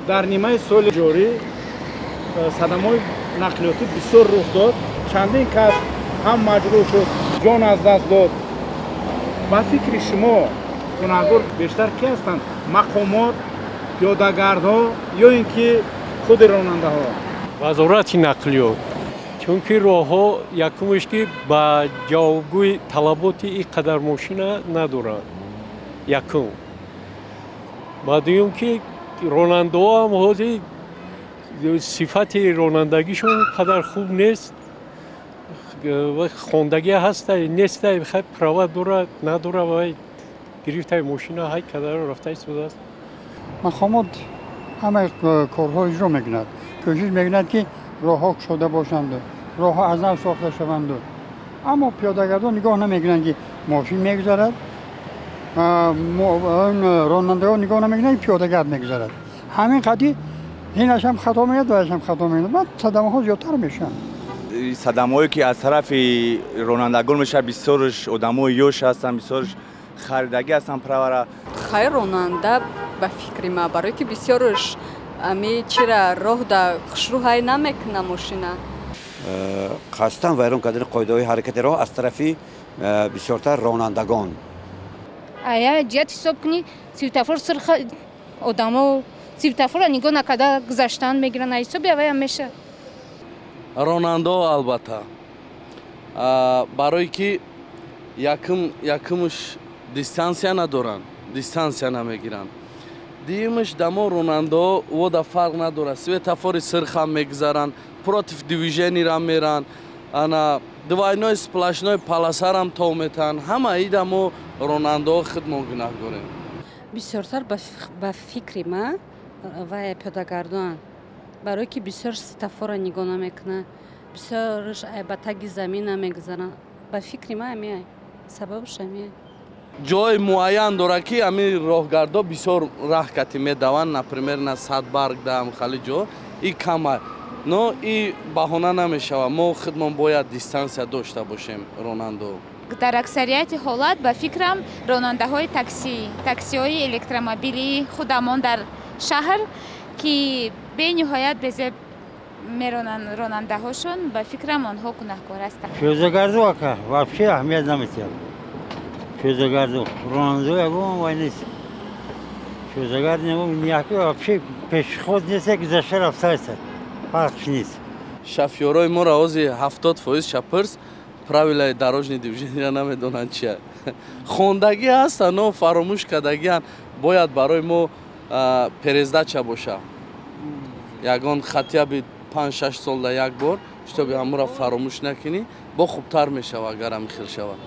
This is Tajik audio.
Дар нимаи соли ҷорӣ садамаҳои нақлиётӣ бисёр рух дод. Чандин кас ҳам маҷрӯҳ шуд, ҷон аз даст дод. Ба фикри шумо гунаҳгор бештар ки ҳастанд? Мақомот, пиёдагардҳо ё ин ки худи ронандаҳо? Вазорати нақлиёт, чунки роҳҳо якумаш ки ба ҷавобгӯи талаботи ин қадар мошина надоранд, якум. Ба дуюм ки ронандаҳо ҳам ҳозир сифати ронандагишон қадар хуб нест. Хондагӣ ҳаста неста, хай права дорад надорад, вай гирифтаи мошина ҳай кадаро рафта истодааст. Мақомот ҳамаи корҳо иҷро мекунад, кӯшиш мекунад, ки роҳҳо кушода бошанду роҳҳо аз нав сохта шаванду, аммо пиёдагардон нигоҳ намекунанд, ки мошин мегузарад, ронандаҳо нигоҳ намекунанд, ки пиёдагард мегузарад. Ҳамин қадри инашам хато меяд, ваяшам хато меяд, баъд садамаҳо зиёдтар мешаванд. Садамаҳое ки аз тарафи ронандагон мешавад, бисёрш одамои ёш ҳастанд, бисёрш харидагӣ ҳастанд правара. Хайр, ронанда ба фикри ман, барое ки бисёрш ами чира роҳ да хушрӯ ҳай намекуна мошина. Қасдан вайрон кардани қоидаҳои ҳаракати роҳ аз тарафи бисёртар ронандагон. Ая ҷиҳат ҳисоб кунӣ, светофор сурх, одамо светофорро нигоҳ накарда гузаштан мегиранд, ҳисоби аваям мешавад. Ронандаҳо албатта, барое ки якумш дистанция надоранд, дистанция намегиранд. Дуюмаш, дамо ронандаҳо вода фарқ надорад, светофори сирхам мегузаранд, против движенияра меранд, ана двойной сплошной полосарам тов метаҳанд. Ҳама ида мо ронандаҳо худмон гунаҳгорем. Бисёртар ба фикри ман вай пиёдагардон, барое ки бисёр светофорро нигоҳ намекунад, бисёрш ба таги замина мегузаранд. Ба фикри ман ҳамиай сабабш ҳамиай. Ҷои муайян дорад, ки ҳамин роҳгардо бисёр раҳ кати медаванд, например на Садбарг даам хали ҷо и кама, но и баҳона намешавад. Мо худмон бояд дистанция дошта бошем, ронандо. Дар аксарияти ҳолат, ба фикрам, ронандаҳои таксӣ, таксиҳои электромобилии худамон дар шаҳр, ки бениҳоят безеб меронанд ронандаҳошон, ба фикрам, онҳо гунаҳкор ҳастанд. Пиёдагардо, ака, вообще аҳамият наметиҳад. Пиёдагардо, ронандо ягон вай нест. Пиёдагард яке вообще пешеход нест, гузашта рафтааст, фарқш нест. Шофёрои моро ҳозир 70% шапирс, правилаи дорожный движения намедонанд чия. Хондагӣ ҳастанд, но фаромӯш кардагианд. Бояд барои мо пересдача боша, ягон хотя бы 5-6 солда як бор, чтобы ҳамура фаромӯш накунӣ. Бо хубтар мешава, агар ҳамин хел шавад.